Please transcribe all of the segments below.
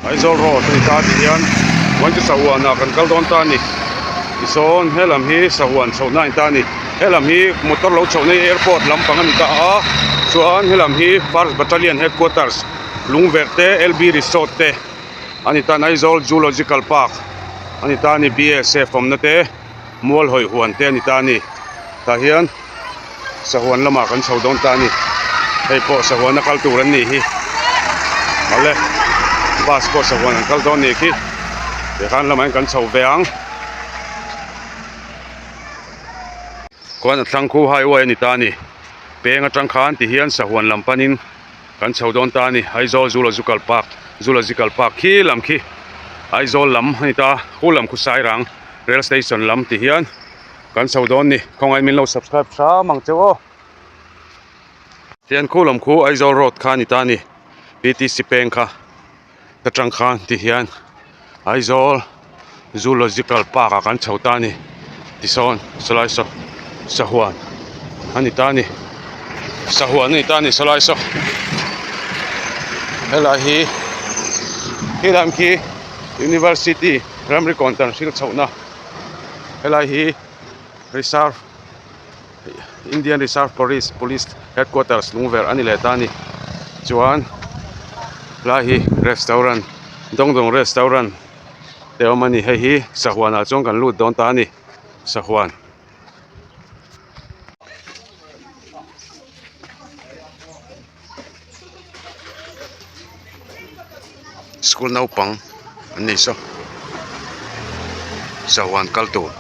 Aizawl road a ni ta tih hian chuan chu sahuan ah kan kal dawn ta a ni tisawn helam hi sahuan chhohna a ni ta a ni helam hi motor lo chhohna hi airport lampang a ni ta a chuan helam hi first battalion headquarters lungverh te L B resort te a ni ta a ni Aizawl zoological park a ni ta a ni B S F awmna te mual hawi huan te a ni ta a ni tah hian sahuan lamah kan chho dawn ta a ni hei pawh sahuan a kal tur an nih hi awle bus pawh sahuan an kal dawn nih khi tikhan lamah hian kan chho ve ang khuan a thlang khu highway a ni ta a ni peng atang khan ti hian sahuan lam panin kan chho dawn ta a ni Aizawl Zoological Park Zoological Park khi lam khi Aizawl lam a ni ta khu lam khu Sairang Rail Station lam ti hian kan chho dawn ni khawngaih min lo subscribe hram ang cheu aw tian khu lam khu Aizawl road kha a ni ta a ni P T C peng kha ta tang khan ti hian Aizawl Zoological Park ah kan chho ta a ni tisawn sawlai saw sahuan a ni ta a ni sahuan a ni ta a ni sawlai saw helai hi helam khi University ramri kawn tan hril chhohna helai hi reserve Indian Reserve Police Police Headquarters lungverh a ni leh ta a ni chuan helai hi restaurant dawngdawng restaurant te a awm a ni hei hi sahuan ah chuan kan lut dawn ta a ni sahuan. School naupang an ni saw sahuan kal tur.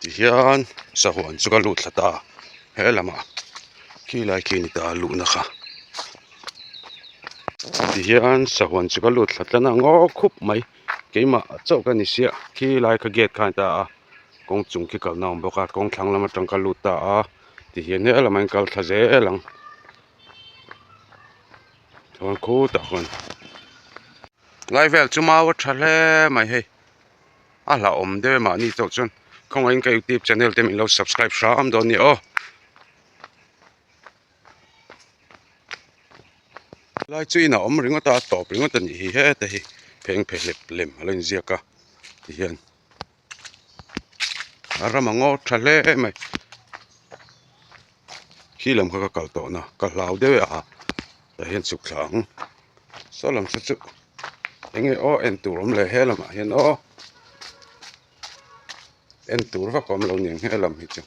Tihian sahuan chu ka lut thla ta a he lamah khilai khi a ni ta a luhna kha tihian sahuan chu ka lut thla tlan a ngaw khup mai keimah chauh ka ni sia khilai kha gate kha a ni ta a kawng chung khi kalna a awm bawk a kawng thlang lam atang ka lut ta a tihian he lamah hian kal thla zel ang chuan khutah khuan. Lai vel chu mau a tha hle mai hei a hlauhawm deuh e mahni tawh chuan khawngaihin ka youtube channel te min lo subscribe hram dawn nia aw. Lai chu inah awm ringawt a a tawp ringawt a nih hi heta hi pheng phe hlep lem a lo inziak a tihian a ram a ngaw tha hle mai khi lam kha ka kal tawh na ka hlau deuh e a tah hian chhuk thla ang saw lam saw chu eng nge aw en tur awm leh he lamah hian aw en tur vak a awm lo niang he lam hi chu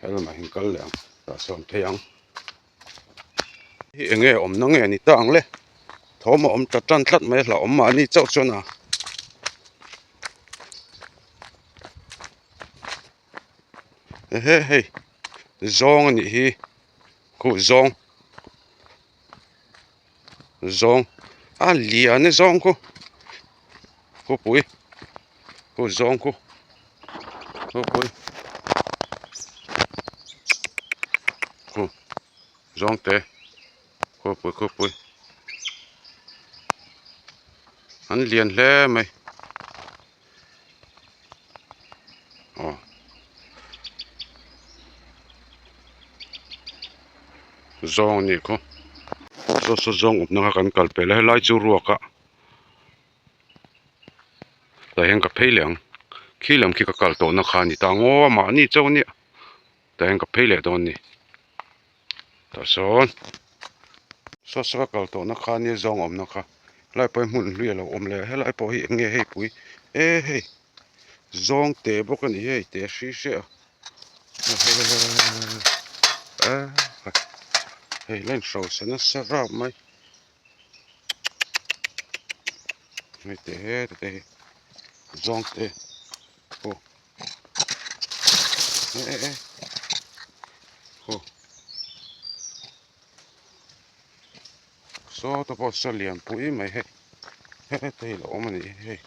he lamah hian kal leh ang tah sawn phei ang. Hi eng nge awmna nge ni ta ang le thawm a awm ta tan tlat mai a hlauhawm mahni chauh chuan a ehe hei zawng a nih hi khuh zawng zawng a lian e zawng khu khawpui khuh zawng khu khawpui khuh zawng te khawpui khawpui an lian hle mai aw zawng a nih khaw saw saw zawng awmna kha kan kal pel a helai chu ruak a. Tah hian ka phei leh ang khi lam khi ka kal tawh na kha a ni ta ang aw mahni chauh a nia tah hian ka phei leh dawn a ni tah sawn saw saw ka kal tawh na kha nia zawng awm na kha helai pawh hi hmun hlui a lo awm leh a helai pawh hi eng nge hei pui e hei zawng te bawk a ni hei te hri hre a hei la inhrosa nasa rap mai. Hei te te hi zawng te aw eh eh eh aw saw te pawh saw lian pui mai hei heta hi a lo awm a nih hi hei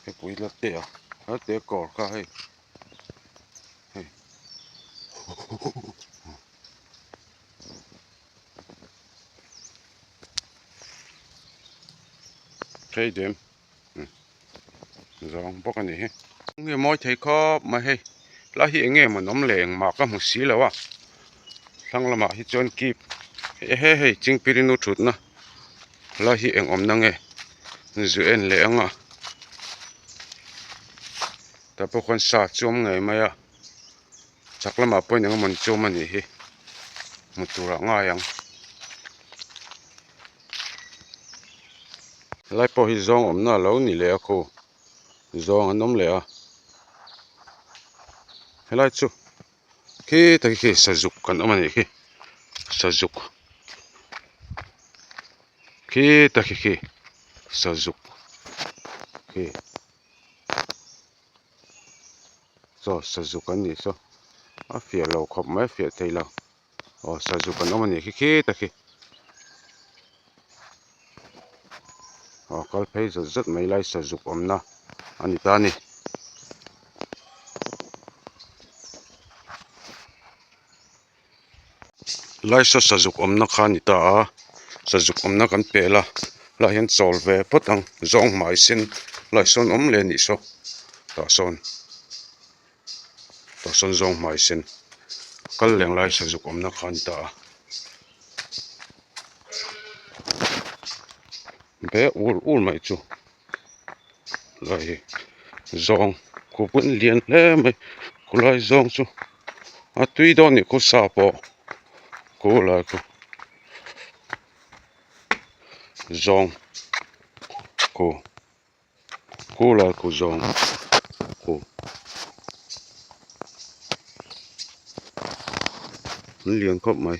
hei pui la te a la te kawr kha hei hei. Phei dem zawng bawk a ni hi. Nge mawi thei khawp mai hei lai hi eng nge maw awm leh engmah ka hmu si lo a thlang lamah hi chuan kip he hei chingpirinu thutna lai hi eng awmna nge zu en leh ang a tah pawh khuan sa chu awm ngei mai a chhak lamah pawhin eng emaw chu awm a nih hi hmu turah ngai ang. Helai pawh hi zawng awmna a lo ni leh a khu zawng an awm leh a helai chu khi tak khi sazuk kan awm a nih khi sazuk khi tak khi khi sazuk khi saw sazuk an nih saw a fiah lo khawp mai a fiah thei lo. Aw sazuk an awm a nih khi khita khi aw kal phei zawt zawt mai lai sazuk awmna a ni ta a ni. Lai saw sazuk awmna kha a ni ta a sazuk awmna kan pel a helaiah hian chawl ve phawt ang zawng hmai sen lai sawn awm leh a nih saw tah sawn. Tah sawn zawng hmai sen kal leng lai sazuk awmna kha a ni ta a be ur ur mai chu lai hi zawng khu pawh in lian hle mai khulai zawng chu a tui dawn anih khu sa pawh khulai khu zawng khu. Khulai khu zawng khu an lian khawp mai.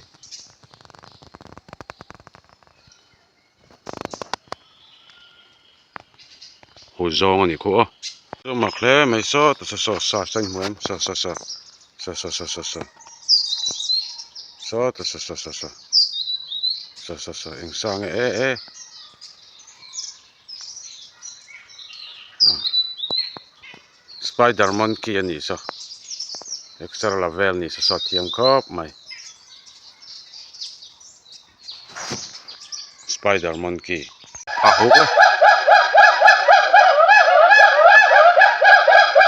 Khu zawng a ni khuh a chu mak hle mai saw ta saw saw sa saw hmu em saw saw saw saw saw saw saw saw saw ta saw saw saw saw saw saw saw eng sa nge e e. Spider monkey a nih saw exer la vel a nih saw saw thiam khawp mai spider monkey a huk e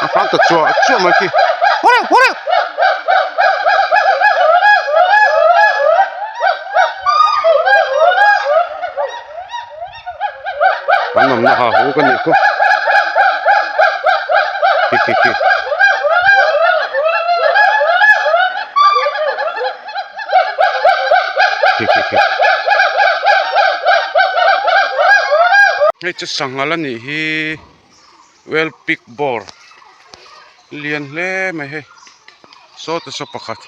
a fang ta chuah chuah mai khi An awmna ha hu ka nih chu khi khi khi khi khi khi hei chu sanghal a nih hi well pick bawr lian hle mai hei sawta saw pakhat.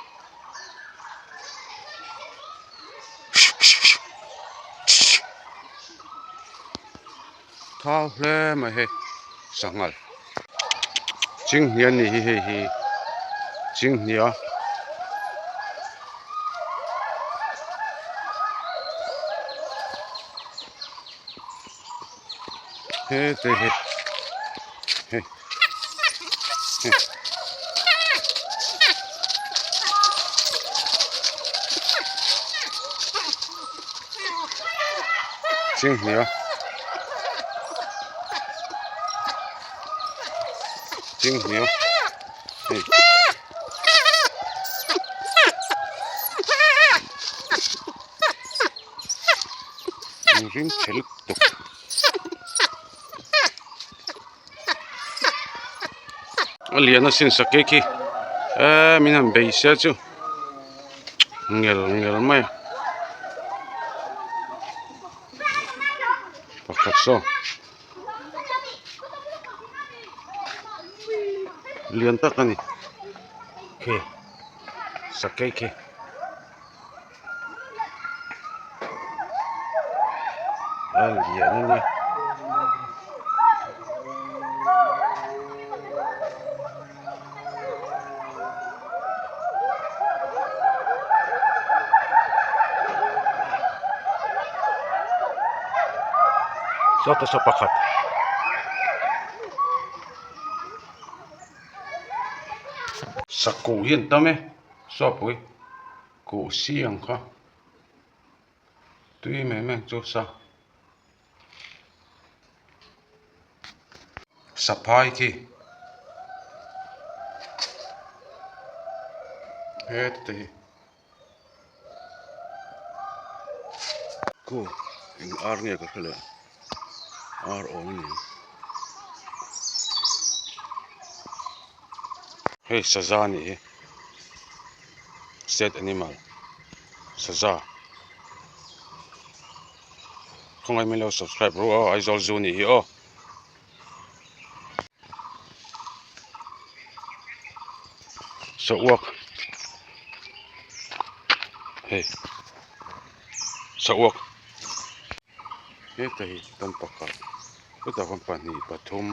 Thau hle mai hei sanghal chinghnia a nih hi hei hi chinghnia he te hi hei hei. Chinghnia chinghnia hei. Ring chhe lutuk. A lian asin sakei khi eee min han bei sia chu ngel ngel mai a pakhat saw lian tak a ni khi sakei khi. A lian a nia. Sawta saw pakhat. Sakawh hi an tam e. Chawpui kuh si ang kha tui em em chu sa saphai khi heta hi khu eng ar nge ka hre leh ar awm a ni ang hei saza a nih hi state animal saza khawngaih min lo subscribe ru aw Aizawl zoo a nih hi aw. Saruak hei saruak heta hi tam pakhat chutah khuan pahnih pathum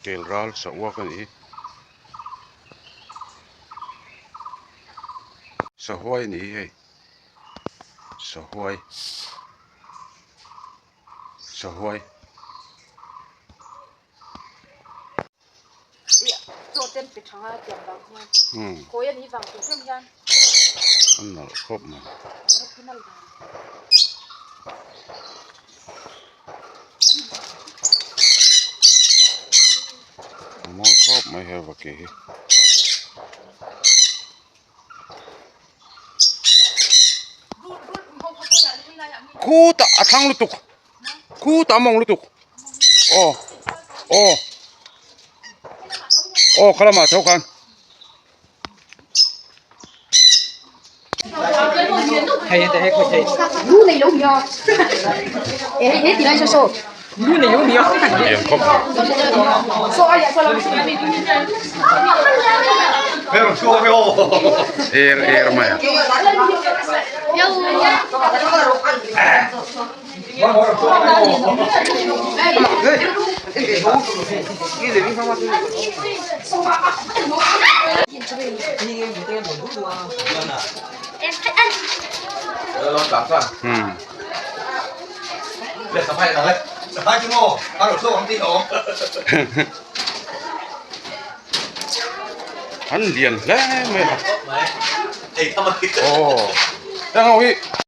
kel ral saruak a ni hi sahuai a ni hi hei sahuai. Sahuai. A nalh khawp mai. A mawi khawp mai he vaki hi. Khutah a thlang lutuk khutah a mawng lutuk aw aw aw kha lamah tho khan. Lian khawp er er mai a. Hmm. An lian hle mai a. Aw. Heng ho hi.